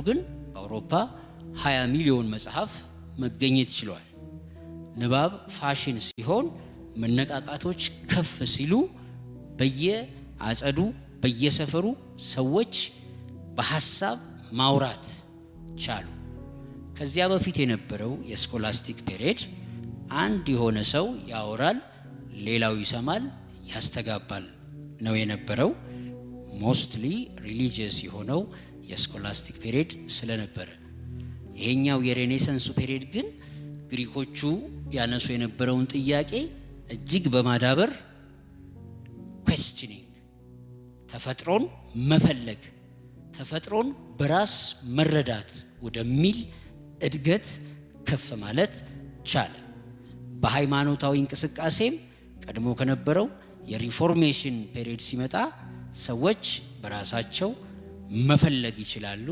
ግን በአውሮፓ 20 ሚሊዮን መጽሐፍ መገኘት ችሏል። ንባብ ፋሽን ሲሆን፣ መነቃቃቶች ከፍ ሲሉ፣ በየአጸዱ በየሰፈሩ ሰዎች በሀሳብ ማውራት ቻሉ። ከዚያ በፊት የነበረው የ scholastic period አንድ የሆነ ሰው ያወራል፣ ሌላው ይሰማል፣ ያስተጋባል ነው የነበረው። Mostly religious የሆነው የ scholastic period ስለነበረ፣ ይሄኛው የ Renaissance ኡ period ግን ግሪኮቹ ያነሱ የነበረውን ጥያቄ እጅግ በማዳበር questioning፣ ተፈጥሮን መፈለግ፣ ተፈጥሮን በራስ መረዳት ወደሚል እድገት ከፍ ማለት ቻለ። በሃይማኖታዊ እንቅስቃሴም ቀድሞ ከነበረው የ Reformation period ሲመጣ ሰዎች በራሳቸው መፈለግ ይችላሉ።